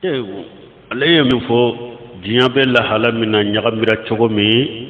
Ale ye min fɔ, diɲɛ bɛ lahala min na, ɲagamira cogo min,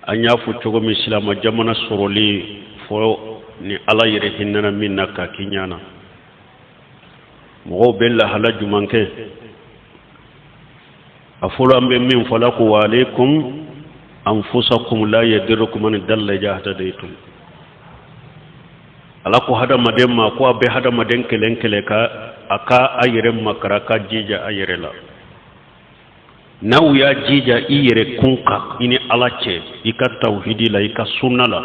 an y'a fɔ cogo min, silama jamana sɔrɔli fɔ ni Ala yɛrɛ hinɛna min na k'a k'i ɲana. Mɔgɔw bɛ lahala juman kɛ? A fɔlɔ, an bɛ min fɔ la ko wa alaykum anfusakum la yadurrukum man dalla idha ihtadaytum. Ala ko hadamaden ma ko a bɛ hadamaden kelen kelen ka a ka a yɛrɛ makara, ka jija a yɛrɛ la. N'aw y'a jija i yɛrɛ kun kan, i ni Ala cɛ, i ka tawhidi la, i ka sunna la,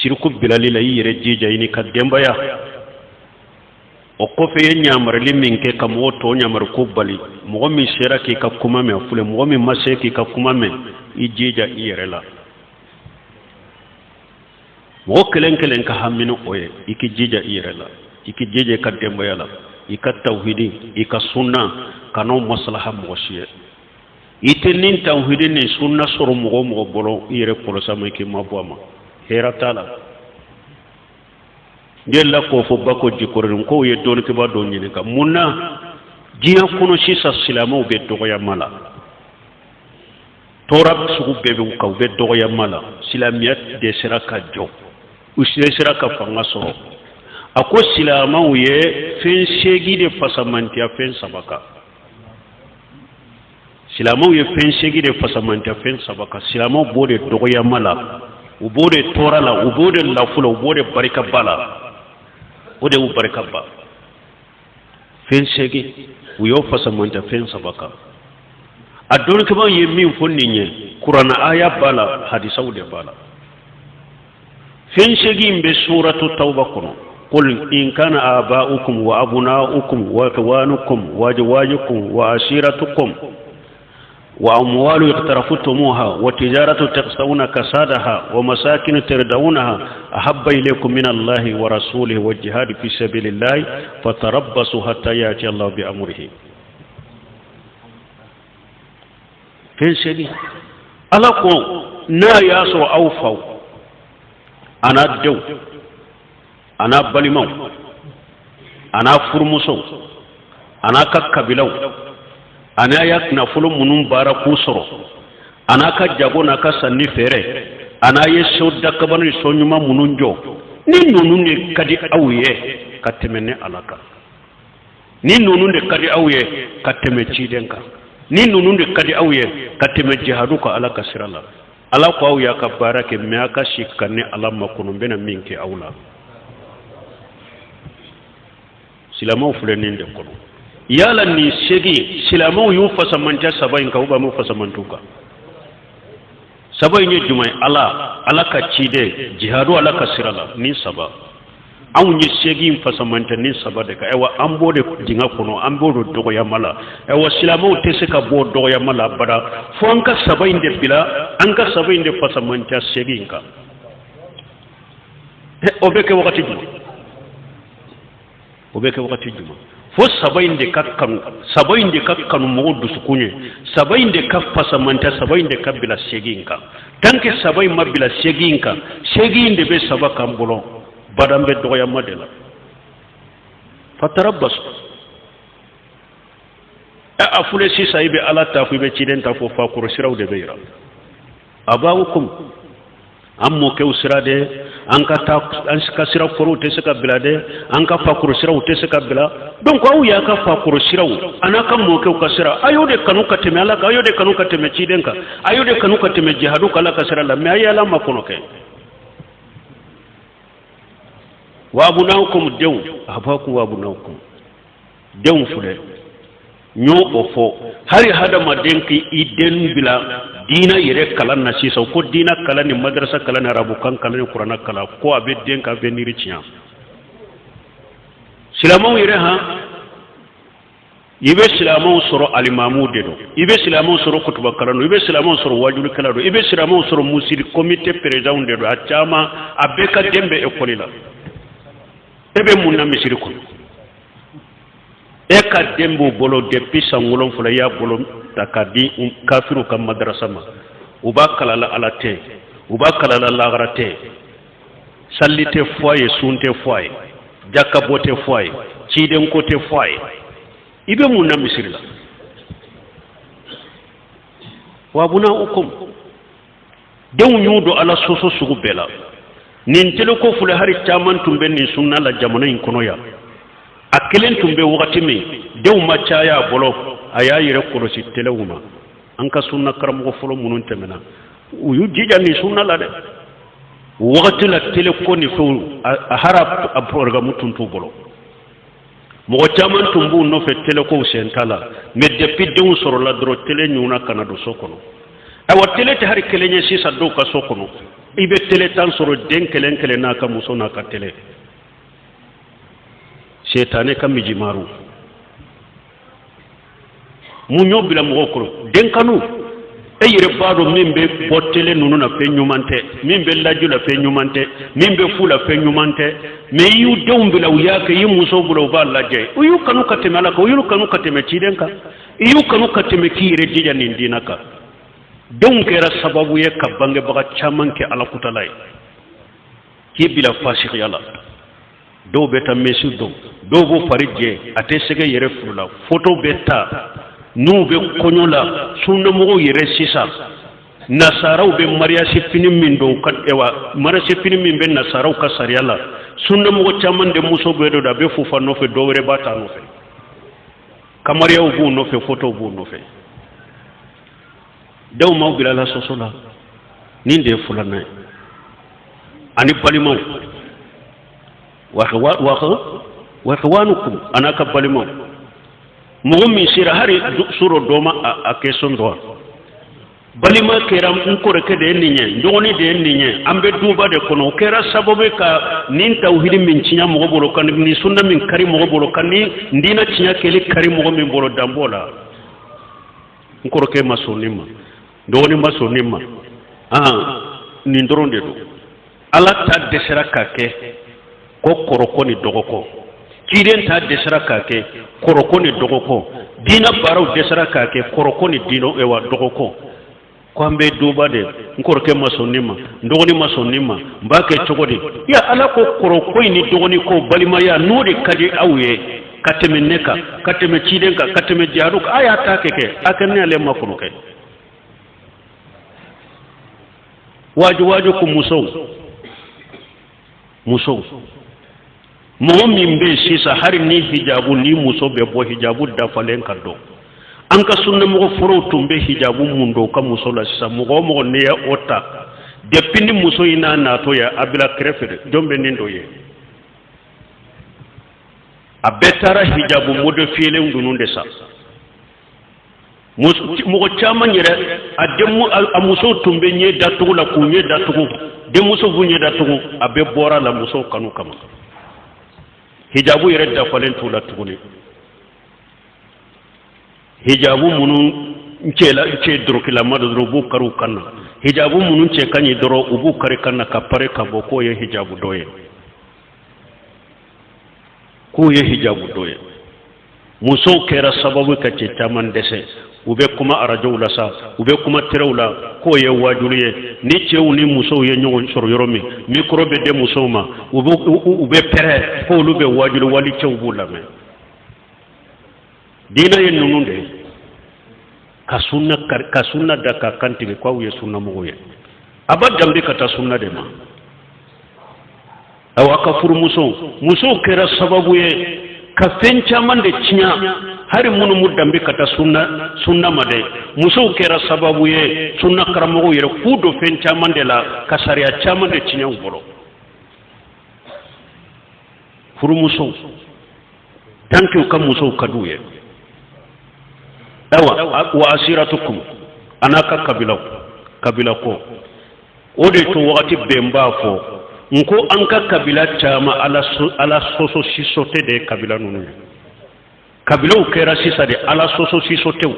siriku bilali la, i yɛrɛ jija i n'i ka denbaya. O kɔfɛ, i ye ɲamarili min kɛ ka mɔgɔ tɔw ɲamari ko bali, mɔgɔ min sera k'i ka kuma mɛn, a filɛ, mɔgɔ min ma se k'i ka kuma mɛn, i jija i yɛrɛ la. Mɔgɔ kelen kelen ka hami ni o ye, i k'i jija i yɛrɛ la, i k'i jija i ka denbaya la, i ka tawhidi, i ka sunna, kan'o masalaha mɔgɔ si ye. I tɛ nin tawhidi ni sunna sɔrɔ mɔgɔ o mɔgɔ bolo, i yɛrɛ kɔlɔsi a ma, i k'i mabɔ a ma, hɛrɛ t'a la. N delila k'o fɔ Bako Jikɔrɔni k'o ye dɔnnikɛbaa dɔ ɲininka mun na diɲɛ kɔnɔ sisan silamɛw bɛ dɔgɔyama la, tɔɔrɔ sugu bɛɛ bɛ u kan, u bɛ dɔgɔyama la, silamɛya dɛsɛra ka jɔ, u dɛsɛra ka fanga sɔrɔ. A ko silamɛw ye fɛn seegin de fasamantiya fɛn saba kan. Silamɛw ye fɛn seegin de fasamantiya fɛn saba kan. Silamɛw b'o de dɔgɔyama la, u b'o de tɔɔrɔ la, u b'o de lafu la, u b'o de barikaba la, o de y'u barikaba. Fɛn seegin, u y'o fasamantiya fɛn saba kan. A dɔnnikɛbaaw ye min fɔ nin ye, kuranna aya b'a la, hadisaw de b'a la. Fɛn seegin bɛ suratu Tawba kɔnɔ: qul in kana aba'ukum wa abna'ukum wa ikhwanukum wa azwajukum wa ashiratukum wa amwalu iqtaraftumuha wa tijaratu takhshawna kasadaha wa masakin tardawnaha ahabba ilaykum min Allahi wa rasulihi wa jihadi fi sabilillahi fatarabbasu hatta yati Allahu bi amrihi. Fɛn seegin, Ala ko n'a y'a sɔrɔ aw faw a n'a denw a n'a balimaw a n'a furumusow a n'a ka kabilaw a n'a ya nafolo minnu baara k'u sɔrɔ, a n'a ka jago n'a ka sanni feere, a n'a ye so dakabana ni so ɲuman minnu jɔ, ni ninnu de ka di aw ye ka tɛmɛ ne Ala kan, ni ninnu de ka di aw ye ka tɛmɛ ciden kan, ni ninnu de ka di aw ye ka tɛmɛ jihadu kan Ala ka sira la, Ala ko aw y'a ka baara kɛ, mɛ a ka si ka ne Ala makɔnɔ, n bɛna min kɛ aw la. Silamɛw filɛ nin de kɔnɔ. Yala nin seegin, silamɛw y'u fasamantiya saba in kan, u b'a m'u fasamantiw kan? Saba in ye jumɛn ye? Ala, Ala ka ciden, jihadu Ala ka sira la. Nin saba, anw ye seegin fasamantiya nin saba de kan. Ayiwa, an b'o de dingɛ kɔnɔ, an b'o de dɔgɔyama la. Ayiwa, silamɛw tɛ se ka bɔ dɔgɔyama la abada fo an ka saba in de bila, an ka saba in de fasamantiya seegin kan. O bɛ kɛ wagati jumɛn? O bɛ kɛ wagati jumɛn? Fo saba in de ka kanu, saba in de ka kanu mɔgɔw dusukun ye, saba in de ka fasamantiya, saba in de ka bila seegin kan. Tant que saba in ma bila seegin kan, seegin de bɛ saba kan bolo, badan bɛ dɔgɔyama de la. Fatarabasu. A filɛ sisan, i bɛ Ala ta fɔ, i bɛ ciden ta fɔ, fakɔrɔ siraw de bɛ yira. Abawukum, an mɔkɛw sira dɛ, an ka taa an ka sira kɔrɔw tɛ se ka bila dɛ, an ka fakɔrɔ siraw tɛ se ka bila. Donc aw y'a ka fakɔrɔ siraw a n'a ka mɔkɛw ka sira, a y'o de kanu ka tɛmɛ Ala kan, a y'o de kanu ka tɛmɛ ciden kan, a y'o de kanu ka tɛmɛ jihadu kan Ala ka sira la, mɛ a ye Ala makɔnɔ kɛ. Wa abunawukum, denw, abakum wa abunawukum, denw filɛ, n y'o o fɔ. Hali hadamaden k'i den bila diina yɛrɛ kalan na sisan, ko diina kalan ni madarasa kalan ni arabukan kalan ni kuranna kalan, ko a bɛ den ka avenir tiɲɛ. Silamɛw yɛrɛ han, i bɛ silamɛw sɔrɔ alimamuw de don, i bɛ silamɛw sɔrɔ kutubakalan don, i bɛ silamɛw sɔrɔ wajulikɛla don, i bɛ silamɛw sɔrɔ musiri komite perezidanw de don. A caman, a bɛɛ ka den bɛ ekɔli la. E bɛ mun na misiri kɔnɔ? E ka den b'u bolo depuis san 7, i y'a bolo ta k'a di kafiriw ka madarasa ma. U b'a kalala Ala tɛ, u b'a kalala lahara tɛ, salli tɛ fɔ a ye, sun tɛ fɔ a ye, jakabɔ tɛ fɔ a ye, cidenko tɛ fɔ a ye. I bɛ mun na misiri la? Wa abunaukum, denw y'u don Ala sɔsɔ sugu bɛɛ la. Nin teleko filɛ, hari caman tun bɛ nin sunna la jamana in kɔnɔ yan. A kelen tun bɛ wagati min, denw ma caya a bolo, a y'a yɛrɛ kɔlɔsi telew ma. An ka sunna karamɔgɔ fɔlɔ minnu tɛmɛna, u y'u jija nin sunna la dɛ. Wagati la teleko ni fɛnw, a hara a programme tun t'u bolo. Mɔgɔ caman tun b'u nɔfɛ telekow sen t'a la. Mais depuis denw sɔrɔla dɔrɔn, tele ɲuna ka na don so kɔnɔ. Ayiwa, tele tɛ hari kelen ye sisan dɔw ka so kɔnɔ. I bɛ tele 10 sɔrɔ, den kelen kelen n'a ka muso n'a ka tele. Setanɛ ka mijimaru mun y'o bila mɔgɔw kɔrɔ? Den kanu. E yɛrɛ b'a dɔn min bɛ bɔ tele ninnu na, fɛn ɲuman tɛ. Min bɛ laju la, fɛn ɲuman tɛ. Min bɛ fu la, fɛn ɲuman tɛ. Mais i y'u denw bila, u y'a kɛ. I musow bila, u b'a lajɛ. U y'u kanu ka tɛmɛ Ala kan, u y'u kanu ka tɛmɛ ciden kan, i y'u kanu ka tɛmɛ k'i yɛrɛ jija nin diinɛ kan. Denw kɛra sababu ye ka bangebaga caman kɛ Ala kutala ye, k'i bila fasikiya la. Dɔw bɛ taa mèche don, dɔw b'u fari jɛ, a tɛ sɛgɛ yɛrɛ furu la. Foto bɛ ta n'u bɛ kɔɲɔ la. Sunnamɔgɔw yɛrɛ sisan, nasaraw bɛ mariage fini min don ka, ewa, mariage fini min bɛ nasaraw ka sariya la, sunnamɔgɔ caman de muso bɛ don, a bɛ fufa nɔfɛ, dɔw wɛrɛ b'a ta nɔfɛ, kamariyaw b'u nɔfɛ, fotow b'u nɔfɛ. Denw m'aw bila la sɔsɔ la. Nin de ye filanan ye. Ani balimaw, wa ikhwanukum, a n'a ka balimaw. Mɔgɔ min sera hari sɔrɔ dɔ ma a question dɔ, balima kɛra n kɔrɔkɛ de ye nin ye, n dɔgɔnin de ye nin ye, an bɛ duba de kɔnɔ. O kɛra sababu ye ka nin tawhidi min tiɲɛ mɔgɔ bolo, ka nin sunna min kari mɔgɔ bolo, ka nin diinɛ tiɲɛ kɛli kari mɔgɔ min bolo, dan b'o la. N kɔrɔkɛ ma sɔn nin ma, n dɔgɔnin ma sɔn nin ma, nin dɔrɔn de don. Ala ta dɛsɛra ka kɛ ko kɔrɔkɔ ni dɔgɔkɔ, ciden ta dɛsɛra k'a kɛ kɔrɔkɔ ni dɔgɔkɔ, diinɛ baaraw dɛsɛra k'a kɛ kɔrɔkɔ ni diinɛ, ewa, dɔgɔkɔ. Ko an bɛ duba de, n kɔrɔkɛ ma sɔn nin ma, n dɔgɔnin ma sɔn nin ma, n b'a kɛ cogo di? Ya Ala ko kɔrɔkɔ in ni dɔgɔnin ko balimaya, n'o de ka di aw ye ka tɛmɛ ne kan, ka tɛmɛ ciden kan, ka tɛmɛ jihadu kan, a y'a ta kɛ kɛ a kɛ ne ale ma kɔnɔ kɛ. Waaju waaju ko musow, musow, mɔgɔ min bɛ yen sisan, hali ni hijabu ni muso bɛ bɔ, hijabu dafalen ka don. An ka sunnamɔgɔ fɔlɔw tun bɛ hijabu mun don u ka muso la. Sisan mɔgɔ o mɔgɔ n'i ye o ta, depuis ni muso in n'a natɔ ye, a bila kɛrɛfɛ dɛ, jɔn bɛ nin dɔ ye? A bɛɛ taara hijabu modifiélen ninnu de san. Mɔgɔ caman yɛrɛ a den, a musow tun bɛ ɲɛ datugu la, k'u ɲɛ datugu, denmuso b'u ɲɛ datugu, a bɛɛ bɔra la musow kanu kama. Hijabu yɛrɛ dafalen t'u la tuguni. Hijabu minnu cɛ la, cɛ dorokilama dɔ dɔrɔn, u b'u kari u kan na. Hijabu minnu cɛ ka ɲi dɔrɔn, u b'u kari kan na ka pare ka bɔ k'o ye hijabu dɔ ye, k'o ye hijabu dɔ ye. Musow kɛra sababu ka cɛ caman dɛsɛ. U bɛ kuma arajow la sa, u bɛ kuma tɛrɛw la, k'o ye waajuli ye. Ni cɛw ni musow ye ɲɔgɔn sɔrɔ yɔrɔ min, micro bɛ di musow ma, u bɛ pɛrɛ k'olu bɛ waajuli, wali cɛw b'u lamɛn. Diinɛ ye ninnu de ye ka sunna ka sunna da ka kantigɛ k'aw ye sunnamɔgɔw ye. A b'a danbe ka taa sunna de ma. Awa, a ka furumusow, musow kɛra sababu ye ka fɛn caman de tiɲɛ, hali minnu mu danbe ka taa sunna sunna ma dɛ. Musow kɛra sababu ye sunna karamɔgɔw yɛrɛ k'u don fɛn caman de la, ka sariya caman de tiɲɛ u bolo. Furumusow, tant que u ka musow ka d'u ye. Ayiwa, wa asiratukum, a n'a ka kabilaw, kabila ko o de to wagati bɛɛ n b'a fɔ n ko an ka kabila caman, Ala Ala sɔsɔ sisɔtɛ de ye kabila ninnu ye. Kabilaw kɛra sisan de Ala sɔsɔ sisɔtɛw.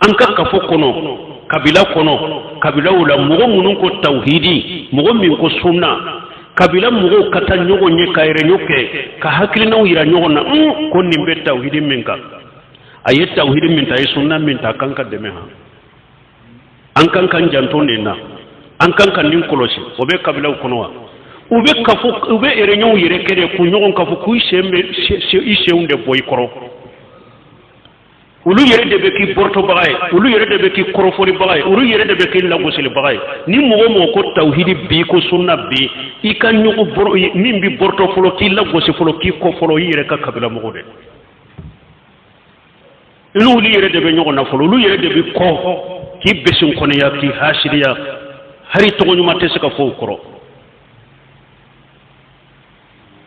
An ka kafo kɔnɔ, kabila kɔnɔ, kabilaw la, mɔgɔ minnu ko tawhidi, mɔgɔ min ko sunna, kabila mɔgɔw ka taa ɲɔgɔn ye ka yɛrɛɲɔ kɛ, ka hakilinaw yira ɲɔgɔn na ko nin bɛ tawhidi min kan, a ye tawhidi min ta, a ye sunna min ta, a kan ka dɛmɛ han, an kan ka janto nin na, an kan ka nin kɔlɔsi. O bɛ kabilaw kɔnɔ wa. U bɛ kafo, u bɛ réunion yɛrɛ kɛ de k'u ɲɔgɔn kafo, k'u sen bɛ i senw de bɔ i kɔrɔ. Olu yɛrɛ de bɛ k'i bɔrɔtɔbaga ye, olu yɛrɛ de bɛ k'i kɔrɔfɔlibaga ye, olu yɛrɛ de bɛ k'i lagosilibaga ye. Ni mɔgɔ o mɔgɔ ko tawhidi bi, ko sunna bi, i ka ɲɔgɔn bɔrɔ min b'i bɔrɔtɔ fɔlɔ, k'i lagosi fɔlɔ, k'i kɔ fɔlɔ, i yɛrɛ ka kabila mɔgɔ de. I n'olu yɛrɛ de bɛ ɲɔgɔn na fɔlɔ, olu yɛrɛ de bɛ kɔ k'i besinkɔniya, k'i hasidiya, hali tɔgɔ ɲuman tɛ se ka fɔ u kɔrɔ.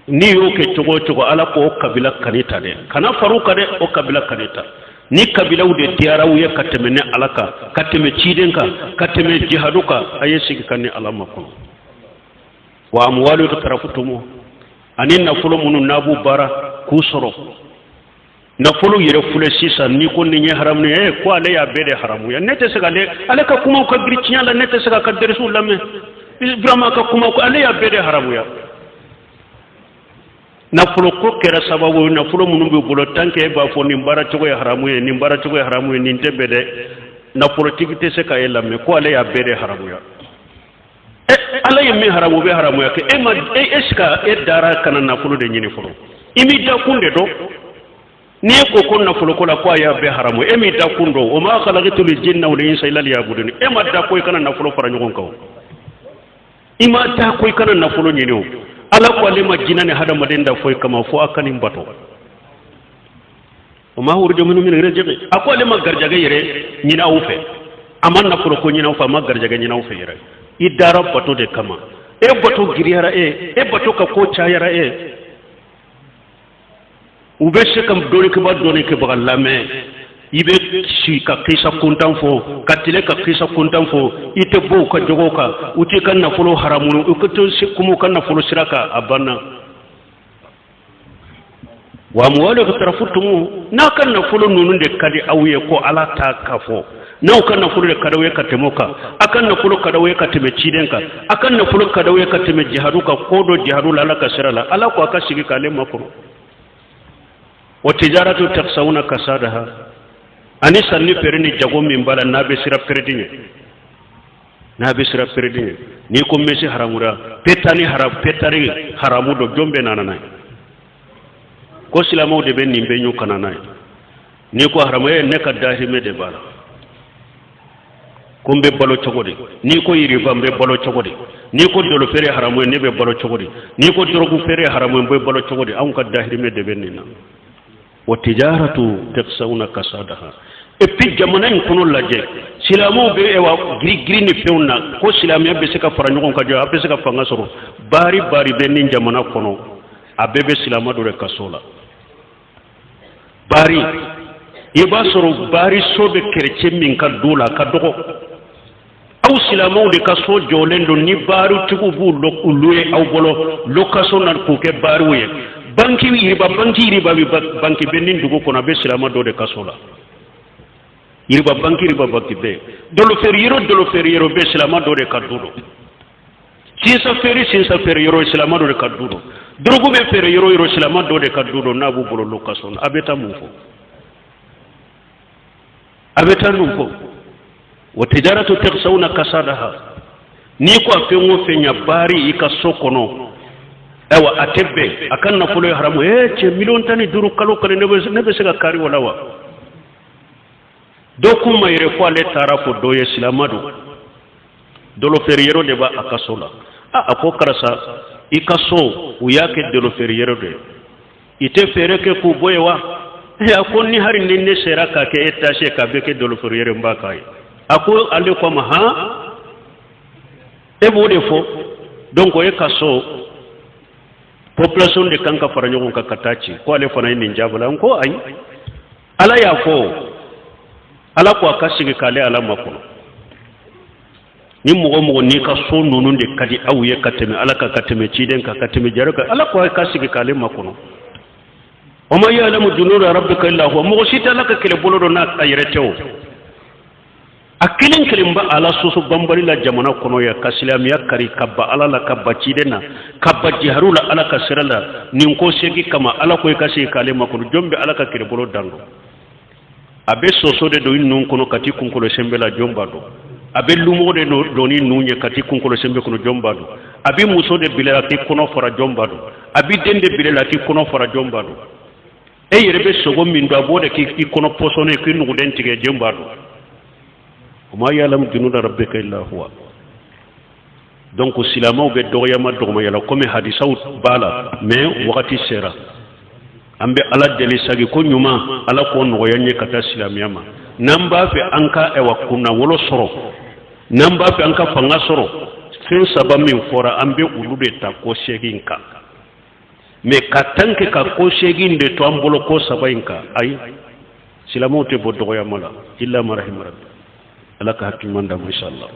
N'i y'o kɛ cogo o cogo, Ala ko o kabila kan'i ta dɛ, kana far'u kan dɛ, o kabila kan'i ta. Ni kabilaw de diyara u ye ka tɛmɛ ni Ala kan, ka tɛmɛ ciden kan, ka tɛmɛ jihadu kan, a ye sigi ka ni Ala makɔnɔ. Wa amwalu iqtaraftumu, ani nafolo minnu n'a b'u baara k'u sɔrɔ. Nafolo yɛrɛ filɛ sisan, n'i ko nin ye haramu ye, eh, ko ale y'a bɛɛ de haramuya. Ne tɛ se k'ale, ale ka kumaw ka girin tiɲɛ la, ne tɛ se k'a ka dɛrɛsiw lamɛn vraiment, ka kumaw ko ale y'a bɛɛ de haramuya. Nafolo ko kɛra sababu ye. Nafolo minnu b'i bolo, tant que e b'a fɔ nin baara cogo ye haramu ye, nin baara cogo ye haramu ye, nin tɛ bɛn dɛ, nafolotigi tɛ se ka e lamɛn ko ale y'a bɛɛ de haramuya. E Ala ye min haramu, o bɛ haramuya kɛ e ma. E est ce que e dara ka na nafolo de ɲini fɔlɔ? I m'i da kun de dɔn. N'i e ko ko nafolo ko la ko a y'a bɛɛ haramu, e m'i da kun dɔn. Wa ma khalaqtul jinna wal insa illa liya'budun. E ma da ko i kana nafolo fara ɲɔgɔn kan o, i ma da ko i kana nafolo ɲini o. Ala ko ale ma jinɛ ni hadamaden da foyi kama fo a ka nin bato. Wa ma uridu minhum min rizqi. A ko ale ma garijɛgɛ yɛrɛ ɲini aw fɛ, a ma nafolo ko ɲini aw fɛ, a ma garijɛgɛ ɲini aw fɛ yɛrɛ. I dara bato de kama. E bato giriyara e, e bato ka ko cayara e. U bɛ se ka dɔnnikɛba dɔnnikɛbaga lamɛn, i bɛ si ka kisa kuntan fɔ, ka tile ka kisa kuntan fɔ, i tɛ bɔ u ka jogo kan, u t'i ka nafolo haramu, u tɛ kuma u ka nafolo sira kan, a banna. Wa amwalu iqtaraftumu, n'a ka nafolo ninnu de ka di aw ye ko Ala ta ka fɔ, n'aw ka nafolo de ka di aw ye ka tɛmɛ o kan, a ka nafolo ka di aw ye ka tɛmɛ ciden kan, a ka nafolo ka di aw ye ka tɛmɛ jihadu kan, ko dɔ jihadu la Ala ka sira la, Ala ko a ka sigi k'ale makɔnɔ. Wa tijaratu taksawuna kasadaha, ani sanni feere ni jago min b'a la n'a bɛ siran pɛrɛdi ɲɛ, n'a bɛ siran pɛrɛdi ɲɛ. N'i ko mesi haramura, petani haram, petari haramu don, jɔn bɛ nana n'a ye? Ko silamɛw de bɛ nin bɛɛ ɲu ka na n'a ye. N'i ko haramu ye, ne ka dahirimɛ de b'a la, ko n bɛ balo cogo di? N'i ko yiriba, n bɛ balo cogo di? N'i ko dolo feere haramu ye, ne bɛ balo cogo di? N'i ko dɔrɔgu feere haramu ye, n bɛ balo cogo di? Anw ka dahirimɛ de bɛ nin na. Wa tijaratu taksawuna kasadaha. Et puis jamana in kɔnɔ lajɛ, silamɛw bɛ ewa girigiri ni fɛnw na ko silamɛya bɛ se ka fara ɲɔgɔn kan jɔ, a bɛ se ka fanga sɔrɔ. Baari baari bɛ nin jamana kɔnɔ, a bɛɛ bɛ silamɛ dɔ de ka so la. Baari, i b'a sɔrɔ baari so bɛ kerecɛn min ka du la, a ka dɔgɔ. Aw silamɛw de ka so jɔlen don ni baaritigiw b'u louer aw bolo location na k'u kɛ baariw ye. Banki yiriba, banki yiriba bɛ, banki bɛ nin dugu kɔnɔ, a bɛ silamɛ dɔ de ka so la. Yiriba banki, yiriba banki bɛ dolo feere yɔrɔ, dolo feere yɔrɔ bɛ silamɛ dɔ de ka du don. Sinsa feere, sinsa feere yɔrɔ, silamɛ dɔ de ka du don. Dɔrɔgu bɛ feere yɔrɔ yɔrɔ, silamɛ dɔ de ka du don n'a b'u bolo location na. A bɛ taa mun fɔ? A bɛ taa mun fɔ? Wa tijaratu taksawuna kasadaha. N'i ko a fɛn o fɛn ɲa baari i ka so kɔnɔ, ayiwa a tɛ bɛn, a ka nafolo ye haramu ye. Cɛ, miliyɔn 15 kalo kalo, ne bɛ se ka kari o la wa? Dɔ ko n ma yɛrɛ ko ale taara fɔ dɔ ye, silama don, dolo feere yɔrɔ de b'a ka so la. A ko karisa, i ka so u y'a kɛ dolo feere yɔrɔ de ye, i tɛ feere kɛ k'u bɔ yen wa? A ko ni hari ni ne sera k'a kɛ étage ye, k'a bɛ kɛ dolo feere yɔrɔ, n b'a k'a ye. A ko ale ko a ma han, e b'o de fɔ. Donc o ye ka so population de kan ka fara ɲɔgɔn kan ka taa ci, ko ale fana ye nin jaabi la. N ko ayi, Ala y'a fɔ, Ala ko a ka sigi k'ale Ala makɔnɔ. Ni mɔgɔ mɔgɔ n'i ka so ninnu de ka di aw ye ka tɛmɛ Ala kan, ka tɛmɛ ciden kan, ka tɛmɛ jaro kan, Ala ko a ka sigi k'ale makɔnɔ. Wa ma ya'lamu junuda rabbika illa huwa. Mɔgɔ si tɛ Ala ka kɛlɛbolo dɔn n'a a yɛrɛ tɛ o. A kelen kelen bɛ Ala sɔsɔ banbali la jamana kɔnɔ yan, ka silamɛya kari, ka ba Ala la, ka ba ciden na, ka ba jiharu la Ala ka sira la. Nin ko segi kama, Ala ko i ka sigi k'ale makɔnɔ. Jɔn bɛ Ala ka kɛlɛbolo dan dɔn? A bɛ soso de don i nun kɔnɔ ka t'i kunkolo senbɛ la, jɔn b'a dɔn? A bɛ lumɔgɔ de don i nun ɲɛ ka t'i kunkolo sɛnbɛ kɔnɔ, jɔn b'a dɔn? A bɛ muso de bila la k'i kɔnɔ fara, jɔn b'a dɔn? A bɛ den de bila la k'i kɔnɔ fara, jɔn b'a dɔn? E yɛrɛ bɛ sogo min dun, a b'o de k'i kɔnɔ pɔsɔni, k'i nuguden tigɛ, jɔn b'a dɔn? Wa ma ya'lamu junuda rabbika illa huwa. Donc silamɛw bɛ dɔgɔyama dɔgɔmaya la, komi hadisaw b'a la, mais wagati sera. An bɛ Ala deli, sagi ko ɲuman, Ala k'o nɔgɔya n ye ka taa silamɛya ma. N'an b'a fɛ an ka ɛwa kunnawolo sɔrɔ, n'an b'a fɛ an ka fanga sɔrɔ, fɛn saba min fɔra, an bɛ olu de ta ko seegin kan. Mais ka tant que ka ko seegin de to an bolo ko saba in kan, ayi, silamɛw tɛ bɔ dɔgɔyama la, illa ma rahima rabbi. Ala ka hakili ɲuman d'an ma, inshallah.